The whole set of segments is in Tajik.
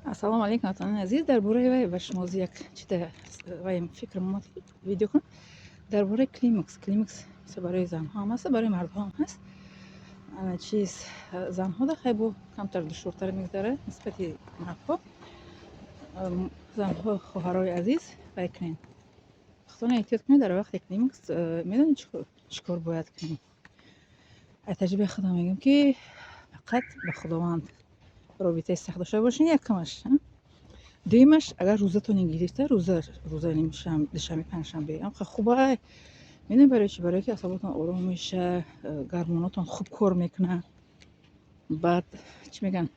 Ассалому алайкум, ватанони азиз. Дар бораи вай ба шумо як чида вай фикрам омад, видео кунам дар бораи климакс. Климакс барои занҳо ҳам аст, барои мардҳо ҳам ҳаст. Ана чиз, занҳо хай бо камтар душвортар мегузарад нисбати мардҳо. Занҳо, хоҳарои азиз, вай кунед, худтона эҳтиёт кунед дар вақти климакс. Медонед, чӣ кор бояд кунем? Аз таҷрибаи худам мегӯям, ки фақат ба Худованд робитаи сахт дошта бошед, якамаш. Дуюмаш, агар рӯзатон гирифта, рӯза, рӯза душанбе, панҷшанбе хуба. Медонед барои чӣ? Барое ки асоботон ором меша, гормонотон хуб кор мекунад, баъд, чӣ мегӯянд,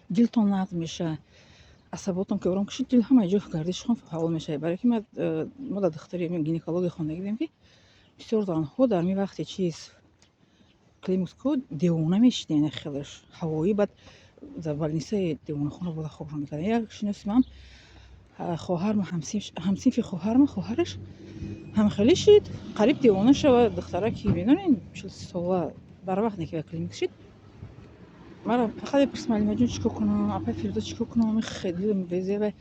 дилтон нағз меша. Асаботон ки ором кушид, дил, ҳама ҷо гардиши хун фаъол мешавад. Барое ки мо дар духтари гинекология хондагӣ будем, ки бисёр занҳо дар ми вақти чиз, климакс ку, девона мешидем, хелаш ҳавоӣ, баъд дар больницаи девонахона буда хобшон мекардем. Як шиноси ман, хоҳарма, ҳамсинфи хоҳарма, хоҳараш ҳам хеле шид, қариб девона шавад. Духтара ки, медонед, 40 сола барвақт не ки климакс шид. Мара фақат мепурсид: «Маълимаҷон, чӣ кор кунам? Апай Фирӯза, чӣ кор кунам? Дилам безева,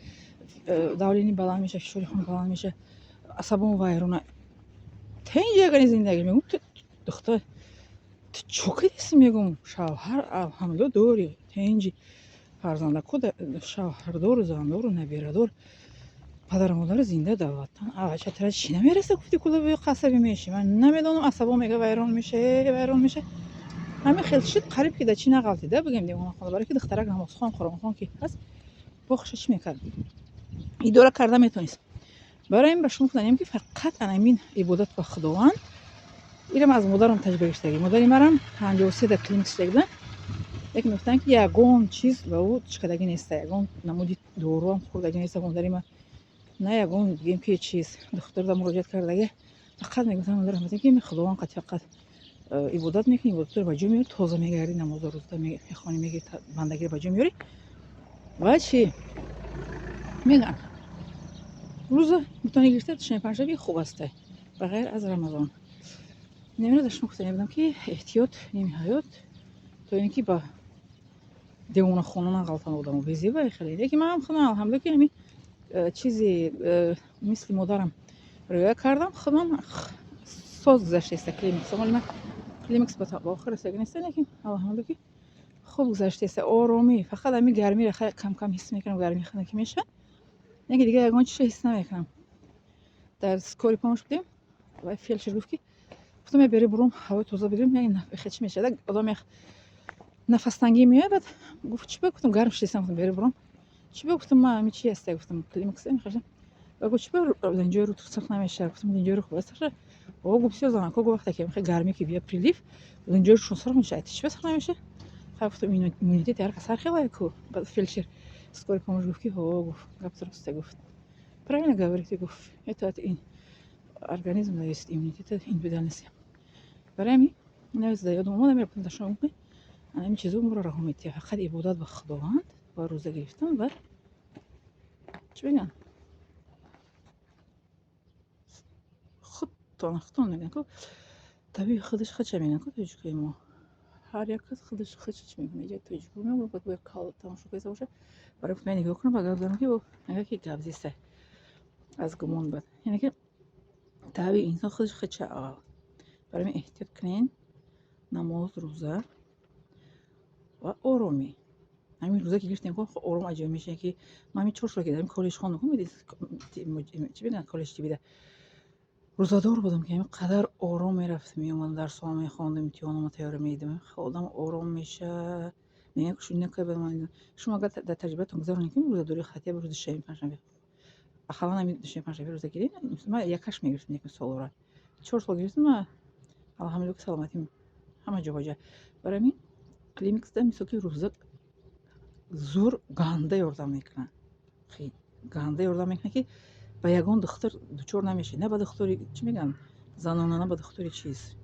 давление баланд меша, фишори хун баланд меша, асабом вайрона, тенҷ ягани зиндагӣ». Мегӯм: «Духтар, ту чо кардиси?» Мегӯм: «Шавҳар, алҳамдулилла, дорӣ, тенҷи, фарзандако, шавҳардору, зандору, набирадор, падару модари зинда дар ватан, авачатара чӣ намереса?» Гуфти кулоби қасабӣ мешӣ. «Ман намедонам, асабом, мега, вайрон меша, вайрон меша». Ҳамин хел шид, қариб ки дар чӣ нағалтида, бигем, девонахона. Барое ки духтарак намозхон, қуронхон ки ҳаст, бохша чӣ мекард, идора карда метонист. Барои ин ба шумо гуфтанем, ки фақат анамин ибодат ба Худованд. Ирам аз модарам таҷриба гирифтагӣ. Модари марам 53 дар климакс шуда буда. Як мегуфтанд, ки ягон чиз ба ӯ чикадагӣ неста, ягон намуди доруам хӯрдагӣ неста модари ман, на ягон, бигем ки, чиз, духтурда муроҷиат кардагӣ. Фақат мегуфтанд модарам, ки Худованд қати фақат ибодат мекунӣ, ибодатро ба ҷо меёрӣ, тоза мегардӣ, намозо, рӯза мехонӣ, мегирӣ, бандагиро ба ҷо меёрӣ. Ва чӣ мегӯянд, рӯза бутони гирифта душанбе, панҷшанбе хуб аста, ба ғайр аз Рамазон. Намедонам, шумо гуфта будам, ки эҳтиёт ними ҳаёт, то ин ки ба девонахона нағалтанд одамо безеба хеле. Лекин манам худам, алҳамдулилла, ки ҳамин чизи мисли модарам риоя кардам, худам соз гузаштаиста климакс. Оли ман климакс ба охир расида неста, лекин алҳамдулилла, ки хуб гузаштаиста, оромӣ. Фақат ҳамин гармиро кам кам ҳис мекунам, гарми хона ки мешавад, лекин дигар ягон чизро ҳис намекунам. Дар скорый помощь будем ва фельдшер гуфт, ки гуфтам: «Я бери бурум, ҳавои тоза бигирем, чӣ мешавад, одам як нафастангӣ меояд». Баъд гуфт: «Чӣ ба?» Гуфтам: «Гарм шудистам». Гуфтам: «Бери бурум». «Чӣ ба?» Гуфтам: «Ма ами чи ҳаста?» Гуфтам: «Климакс мехошам». Ва гуфт: «Чӣ ба линҷои рӯ сирх намешавад?» Гуфтам: «Линҷои рӯ хуб аст». О, гуфт, бисёр занако, гуфт, вақте ки мехоҳи гармӣ ки бия, прилив, линҷои рӯшон сурх мешавад. Чӣ ба сурх намешавад? Хай, гуфтам, иммунитети ҳар кас ҳар хел ку. Баъд фельдшер скорый помощь гуфт, ки ҳо, гуфт, гап дуруста, гуфт, правильно говорите, гуфт, это от организм зависит, иммунитет индивидуальности. Барои ҳамин навиз да ёдам омад, амир дашом, ҳамин чизо моро раҳо метиҳад: фақат ибодат ба Худованд ва рӯза гирифтан. Ва чӣ мегӯянд, худтон худтон мегӯянд ку, табиби худаш худша, мегӯянд ку тоҷикои мо, ҳар як кас худаш худша чӣ мекунад. Иҷа тоҷико мегӯяд, тамошо кайса бошад. Барои гуфт, нигоҳ кунам, ба гап занам, ки мегӯяд, ки гап зиста аз гумон бад, яъне ки табиби инсон худаш худша аввал. Барои ҳамин эҳтиёт кунед: намоз, рӯза ва оромӣ. Ҳамин рӯза ки гирифтем, ором аҷоиб мешавем, ки ман ҳамин 4 сол ки дар коллеҷ хондам, чӣ мегӯянд, коллеҷ тибида, рӯзадор будам, ки ҳамин қадар ором мерафтам, меомадам, дарсҳо мехондам, имтиҳономо тайёр медидам, одам ором мешавад. Мегӯям, шумо агар дар таҷрибаатон гузаронед, ки рӯзадорӣ хотя бы рӯзи душанбе, панҷшанбе, ақаллан ҳамин душанбе, панҷшанбе рӯза гиред. Ман якаш мегирифтам, якум солора, 4 сол гирифтам, алҳамдулилла, ки саломатим ҳама ҷо боҷа. Барои ҳамин климаксда, мисол, ки рӯза зур ганда ёрдам мекунад, ганда ёрдам мекунад, ки ба ягон духтур дучор намешавед, на ба духтури, чӣ мегӯянд, занона, на ба духтури чиз,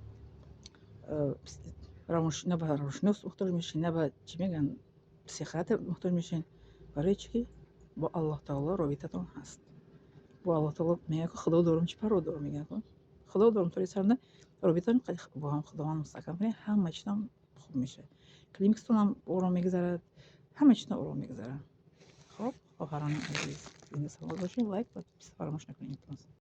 на ба равоншинос муҳтоҷ мешавед, на ба, чӣ мегӯянд, психиатр муҳтоҷ мешавед. Барои чӣ? Ки бо Аллоҳ таоло робитатон ҳаст. Бо Аллоҳ таоло мегӯяд, ки Худо дорум, чӣ парво дорум, мегӯяд, Худо дорум. Тори сарна робитаон бо ҳам Худованд мустаҳкам кунед, ҳама чизтон хуб мешавад, климакстонам ором мегузарад, ҳама чизтон ором мегузарад. Хуб, хоҳарони азиз, зинда, саломат бошед. Лайк, подписка фаромӯш накунед, илтимос.